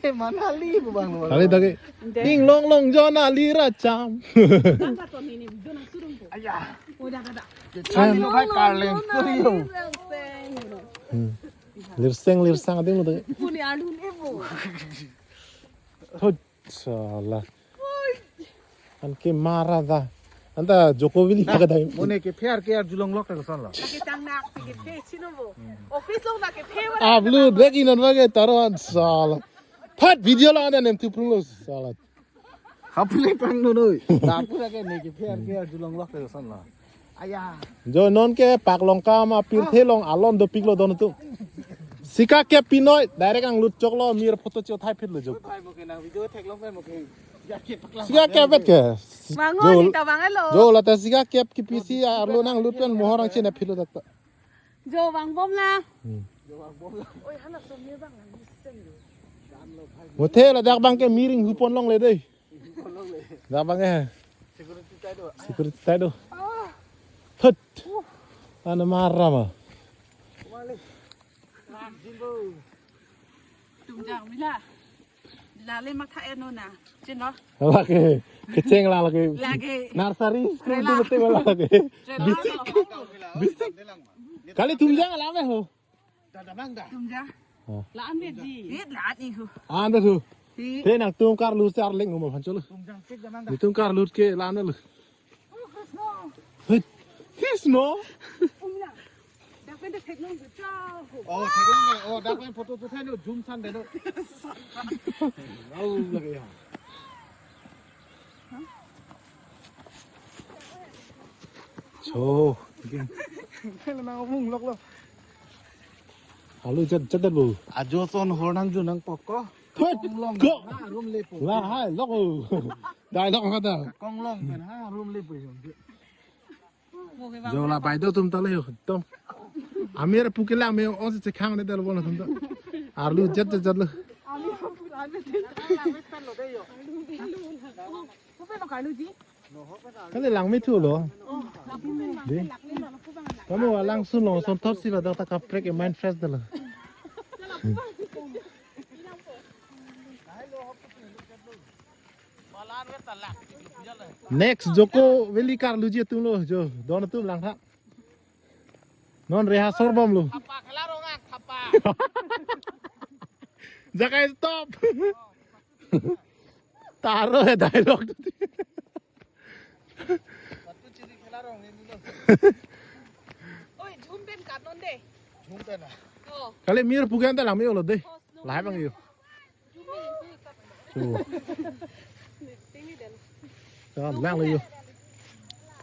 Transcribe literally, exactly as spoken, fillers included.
Manali bu bang lu. Kali dagi. Ding long long jon ali racham. Aya. Kecil lo bhai karleng studio. Hmm. Lirseng lirsang ading lo dagi. Puni alun evo. Thot sala. An ke mara da. Anta Joko Valley pakai dai. Mone kephe ar ke arjulong lok ta koson lo. Lake tang nak ke phe chino bo. Office lo nak ke phe wala. Ablu dek inon lagi taruhan sala. Phat video lo anda nem tu prung lo sala. Haple pang no noi. Dapur ke ne kephe ar ke arjulong lok ta koson lo. Aya. Jo non ke paklong kam apirthe long alon dopik lo don tu. Sika kep pinoi direct ang lut chok lo mir photo chot hai phit lo jo. Bhai mo ke nang video thek long bhai mo ke. Sika kep bet ke. Mango Jo. Di ta bang elo. Jo lata sika kep kepisi arlo nanglut pen mohor ang chena phit lo dakta. Jo bang bom la. Hmm. Oi hala som ne bang ang sen lo. Muthe ladak bang ke miring hupon longle dei. Dak bang eh. Security tight do. Security tight do. Hut. Ana mara ma. Tumjang mila. Lale matha eno na. Chino. Lake kecheng la lake. Lake. Nursery school tu betul lake. Bisik. Bisik. Kali tumjang la me ho. Tumjang. Oh. La an di. Di la ni ho. Anda tu. Di. Te nangtum karlut si arleng mo phan cholo. Tumjang cek damang da. Nangtum karlut ke la anda lo. Hei, Krisno. Dak pen de theklong ke cha ho. Oh, theklong ke. Oh, dak pen photo tu thai no, zoom san de no. Oh, lagi ya. So, again. Kailan na mung lok lo. Alu jat jat bo. Ajo son hor nang ju nang poko. Thut, konglong go. Ha, room lepo. La hai lok. Dai lok kata. Konglong pen ha, room lepo. Jo la bai do tum ta le yo. Tum. Amir puke lang me on se khang ne dal bon tum ta. Arlu jat jat jat lo. Kali lang me thu lo. Di. Kamu alang sun lo son thot si la dak ta kaprek e mind fresh dala. Next Joko Valley karluji atum lo jo. Don atum langtha. Non rehearsal bom lo. Thapa khala rong ak thapa. Jakai stop. Taro he dialogue. Patu chiri khala rong ni lo. Oi, zoom pen kat non de. Zoom pen ah. Oh. Kali mir pugan ta lang me lo de. Oh, snow. Lahai bang yo. Zoom pen kat. Tuh. Ini dan. Tam lang lo yo.